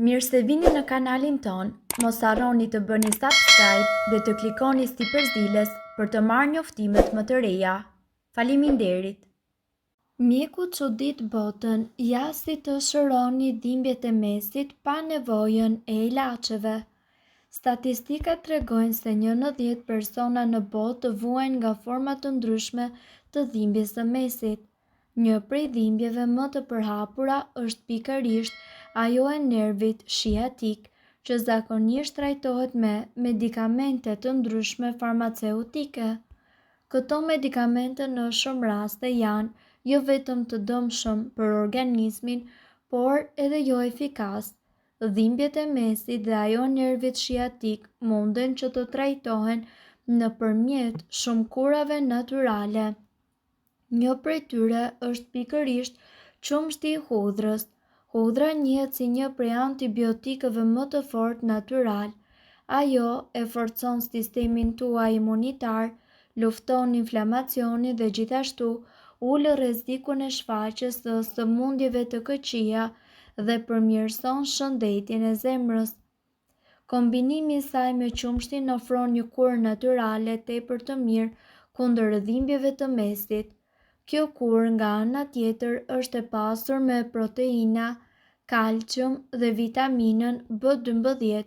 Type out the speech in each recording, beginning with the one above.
Mirë se vini në kanalin tonë, mos harroni të bëni subscribe dhe të klikoni sipër ziles për të marrë njoftimet më të reja. Faleminderit! Mjeku çudit botën, ja si të shëroni dhimbjet e mesit pa nevojën e ilaçeve. Statistikat tregojnë se një në 10 persona në botë vuajnë nga forma të ndryshme të dhimbjes së mesit. Një prej dhimbjeve më të përhapura është pikërisht ajo e nervit shiatik, që zakonisht trajtohet me medikamente të ndryshme farmaceutike. Këto medikamente në shumë raste janë jo vetëm të dëmshëm për organizmin, por edhe jo efikas. Dhimbjet e mesit dhe ajo e nervit shiatik munden që të trajtohen nëpërmjet shumë kurave natyrale. Një prej tyre është pikërisht qumështi i hudhrës. Hudhra njihet si një prej antibiotikëve më të fortë natyralë. Ajo e forcon sistemin tuaj imunitar, lufton inflamacionin dhe gjithashtu ul rrezikun e shfaqjes së sëmundjeve të këqija dhe përmirëson shëndetin e zemrës. Kombinimi i saj me qumështin ofron një kurë natyrale tepër të mirë kundër dhimbjeve të mesit. Kjo kurë nga ana tjetër është e pasur me proteina, kalcium dhe vitaminën B12.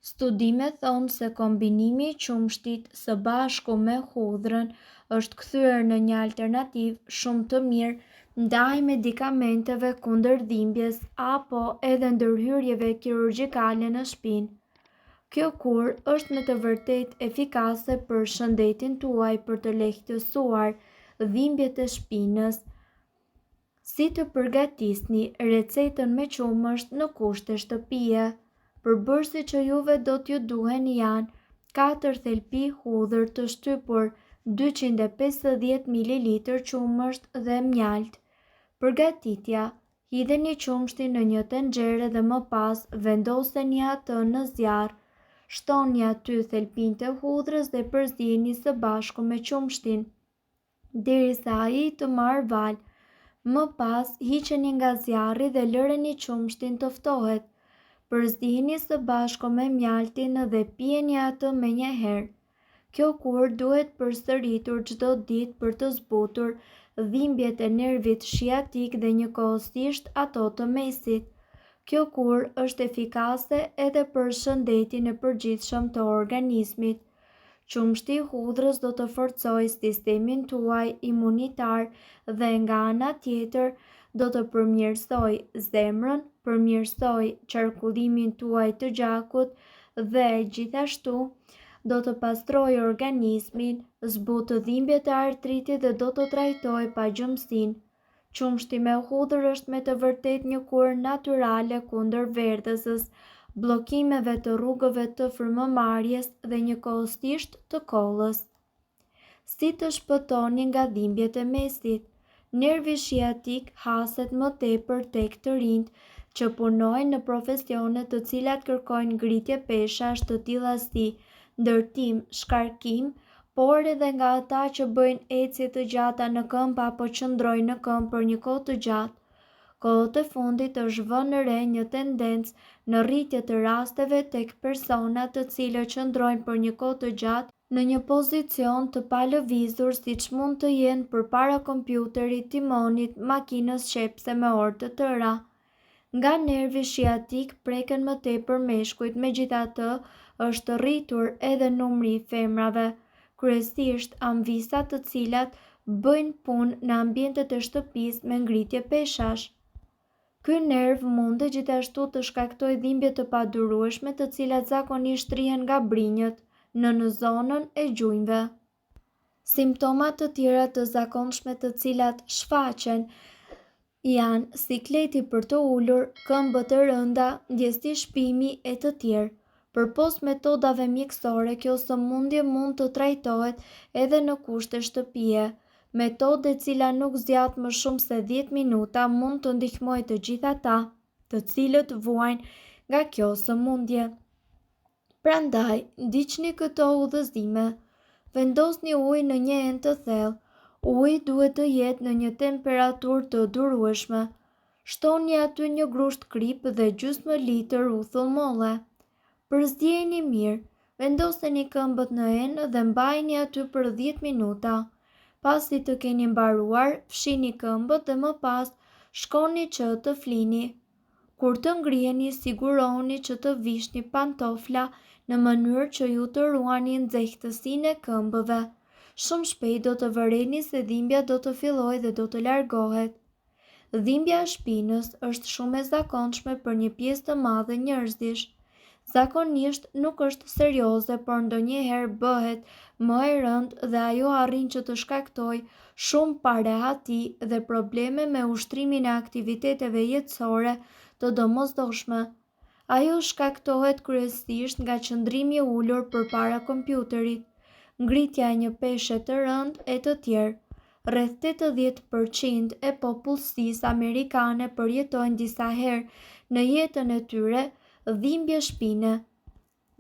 Studimet thonë se kombinimi i qumështit së bashku me hudhrën është kthyer në një alternativë shumë të mirë ndaj medikamenteve kundër dhimbjes apo edhe ndërhyrjeve kirurgjikale në shpinë. Kjo kurë është me të vërtetë efikase për shëndetin tuaj për të lehtësuar dhimbjet e shpinës. Si të përgatisni recetën me qumësht në kushte shtëpie? Përbërësit që juve do t'ju duhen janë 4 thelpi hudhër të shtypur, 250 ml qumësht dhe mjaltë. Përgatitja: Hidheni qumështin në një tenxhere dhe më pas vendoseni atë në zjarr. Shtoni aty thelpinjtë e hudhrës dhe përzieni së bashku me qumështin. derisa ai të marrë valë. Më pas, hiqeni nga zjarri dhe lëreni qumështin të ftohet. Përzieni së bashku me mjaltin dhe pijeni atë menjëherë. Kjo kurë duhet përsëritur çdo ditë për të zbutur dhimbjet e nervit shiatik dhe njëkohësisht ato të mesit. Kjo kurë është efikase edhe për shëndetin e përgjithshëm të organizmit. Qumështi i hudhrës do të forcojë sistemin tuaj imunitar dhe nga ana tjetër do të përmirësojë zemrën, përmirësojë qarkullimin tuaj të gjakut dhe gjithashtu do të pastrojë organizmin, zbutë dhimbjet e artritit dhe do të trajtojë pagjumësinë. Qumështi me hudhër është me të vërtetë një kurë natyrale kundër verdhëzës, bllokimeve të rrugëve të frymëmarrjes dhe njëkohësisht të kollës. Si të shpëtoni nga dhimbjet e mesit? Nervi shiatik haset më tepër tek të rinjtë që punojnë në profesione të cilat kërkojnë ngritje peshash të tilla si ndërtim, shkarkim, por edhe nga ata që bëjnë ecje të gjata në këmbë apo qëndrojnë në këmbë për një kohë të gjatë. Kohët e fundit është vënë re një tendencë në rritje të rasteve tek personat të cilët qëndrojnë për një kohë të gjatë në një pozicion të palëvizur siç mund të jenë përpara kompjuterit, timonit, makinës qepëse me orë të tëra. Nga nervi shiatik preken më tepër meshkujt, megjithatë është rritur edhe numri i femrave, kryesisht amvisat të cilat bëjnë punë në ambientet e shtëpisë me ngritje peshash. Ky nerv mundet gjithashtu të shkaktojë dhimbje të padurueshme të cilat zakonisht shtrihen nga brinjët në në zonën e gjunjëve. Simptoma të tjera të zakonshme të cilat shfaqen janë sikleti për të ulur, këmbët e rënda, ndjesi shpimi e të tjerë. Përpos metodave mjekësore, kjo sëmundje mund të trajtohet edhe në kushte shtëpie. Metodë e cila nuk zgjat më shumë se 10 minuta mund të ndihmojë të gjithë ata, të cilët vuajnë nga kjo sëmundje. Prandaj, ndiqni këto udhëzime. Vendosni ujë në një enë të thellë. Uji duhet të jetë në një temperaturë të durueshme. Shtoni aty një grusht kripë dhe gjysmë litër uthull molle. Përziejini mirë, vendoseni këmbët në enë dhe mbajini aty për 10 minuta. Pasi të keni mbaruar, fshini këmbët dhe më pas shkoni që të flini. Kur të ngriheni, sigurohuni që të vishni pantofla në mënyrë që ju të ruani nxehtësinë e këmbëve. Shumë shpejt do të vëreni se dhimbja do të fillojë dhe do të largohet. Dhimbja e shpinës është shumë e zakonshme për një pjesë të madhe njerëzish. Zakonisht nuk është serioze, por ndonjëherë bëhet më e rëndë dhe ajo arrin që të shkaktojë shumë parehati dhe probleme me ushtrimin e aktiviteteve jetësore të domosdoshme. Ajo shkaktohet kryesisht nga qëndrimi ulur përpara kompjuterit, ngritja e një peshe të rëndë e të tjerë. Rreth 80% e popullsisë amerikane përjetojnë disa herë në jetën e tyre dhimbje shpine.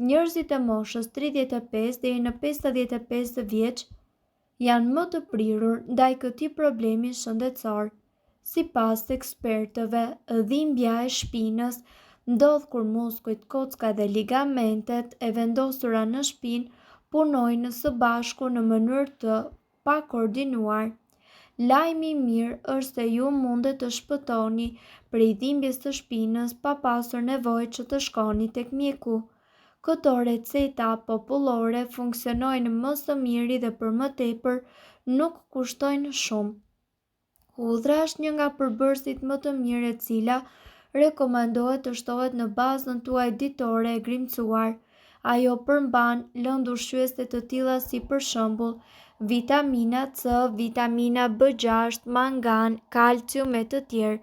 Njerëzit e moshës 35 deri në 55 vjeç janë më të prirur ndaj këtij problemi shëndetësor. Sipas ekspertëve, dhimbja e shpinës ndodh kur muskujt, kocka dhe ligamentet e vendosura në shpinë punojnë së bashku në mënyrë të pakoordinuar. Lajmi i mirë është se ju mundet të shpëtoni prej dhimbjes së shpinës pa pasur nevojë që të shkoni tek mjeku. Këto receta popullore funksionojnë më së miri dhe për më tepër nuk kushtojnë shumë. Hudhra është një nga përbërësit më të mirë e cila rekomandohet të shtohet në bazën tuaj ditore e grimcuar. Ajo përmban lëndë ushqyese të tilla si për shembull vitamina C, vitamina B6, mangan, kalcium e të tjerë.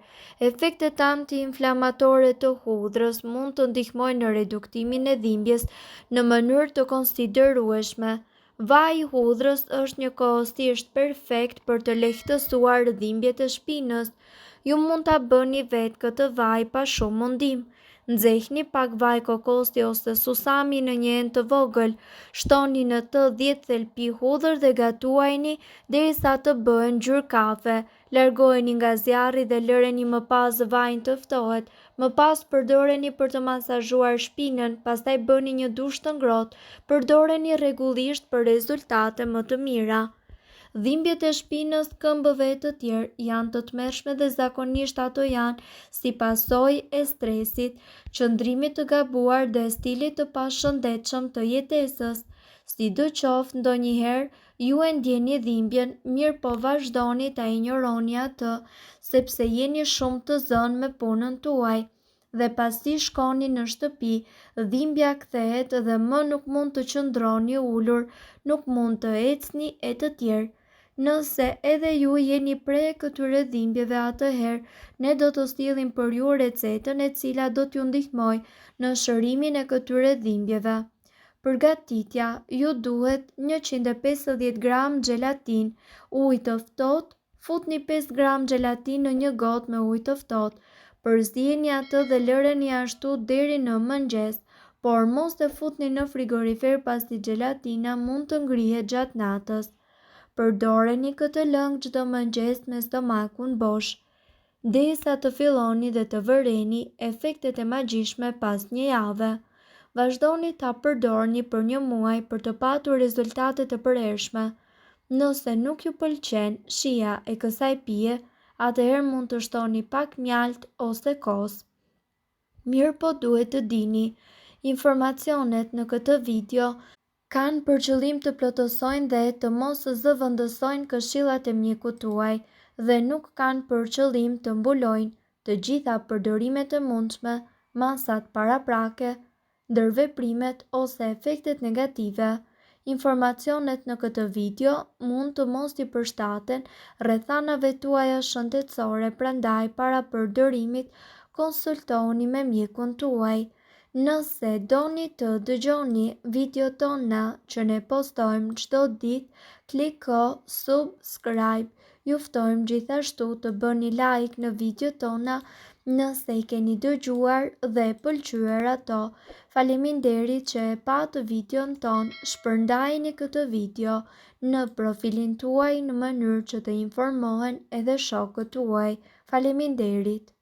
Efektet antiinflamatore të hudhrës mund të ndihmojnë në reduktimin e dhimbjes në mënyrë të konsiderueshme. Vaji i hudhrës është njëkohësisht perfekt për të lehtësuar dhimbjet e shpinës. Ju mund ta bëni vetë këtë vaj pa shumë mundim. Nxehni pak vaj kokosi ose susami në një enë të vogël, shtoni në të 10 thelpi hudhër dhe gatuajini derisa të bëhen ngjyrë kafe. Largojeni nga zjarri dhe lëreni më pas vajin të ftohet. Më pas përdoreni për të masazhuar shpinën, pastaj bëni një dush të ngrohtë. Përdoreni rregullisht për rezultate më të mira. Dhimbjet e shpinës, këmbëve e të tjerë janë të tmerrshme dhe zakonisht ato janë si pasojë e stresit, qëndrimit të gabuar dhe stilit të pashëndetshëm të jetesës. Sidoqoftë, ndonjëherë ju e ndjeni dhimbjen, mirëpo vazhdoni ta injoroni atë, sepse jeni shumë të zënë me punën tuaj. Dhe pasi shkoni në shtëpi, dhimbja kthehet dhe më nuk mund të qëndroni ulur, nuk mund të ecni e të tjerë. Nëse edhe ju jeni pre e këtyre dhimbjeve atëherë ne do të sjellim për ju recetën e cila do t'ju ndihmojë në shërimin e këtyre dhimbjeve. Përgatitja, ju duhet 150 gram xhelatinë, ujë të ftohtë, futni 5 gram xhelatinë në një gotë me ujë të ftohtë, përzieni atë dhe lëreni ashtu deri në mëngjes, por mos e futni në frigorifer pasi xhelatina mund të ngrihet gjatë natës. Përdoreni këtë lëng çdo mëngjes me stomakun bosh. Derisa të filloni dhe të vëreni efektet e magjishme pas një jave. Vazhdoni ta përdorni për një muaj për të patur rezultate të përhershme. Nëse nuk ju pëlqen shija e kësaj pije, atëherë mund të shtoni pak mjaltë ose kos. Mirëpo duhet të dini, informacionet në këtë video kanë për qëllim të plotësojnë dhe të mos zëvendësojnë këshillat e mjekut tuaj dhe nuk kanë për qëllim të mbulojnë të gjitha përdorimet e mundshme, masat paraprake, ndërveprimet ose efektet negative. Informacionet në këtë video mund të mos i përshtaten rrethanave tuaja shëndetësore, prandaj para përdorimit konsultohuni me mjekun tuaj. Nëse doni të dëgjoni videot tona që ne postojmë çdo ditë, kliko subscribe. Ju ftojmë gjithashtu të bëni like në videot tona nëse i keni dëgjuar dhe pëlqyer ato. Faleminderit që e patë videon tonë, shpërndajeni këtë video në profilin tuaj në mënyrë që të informohen edhe shokët tuaj. Faleminderit!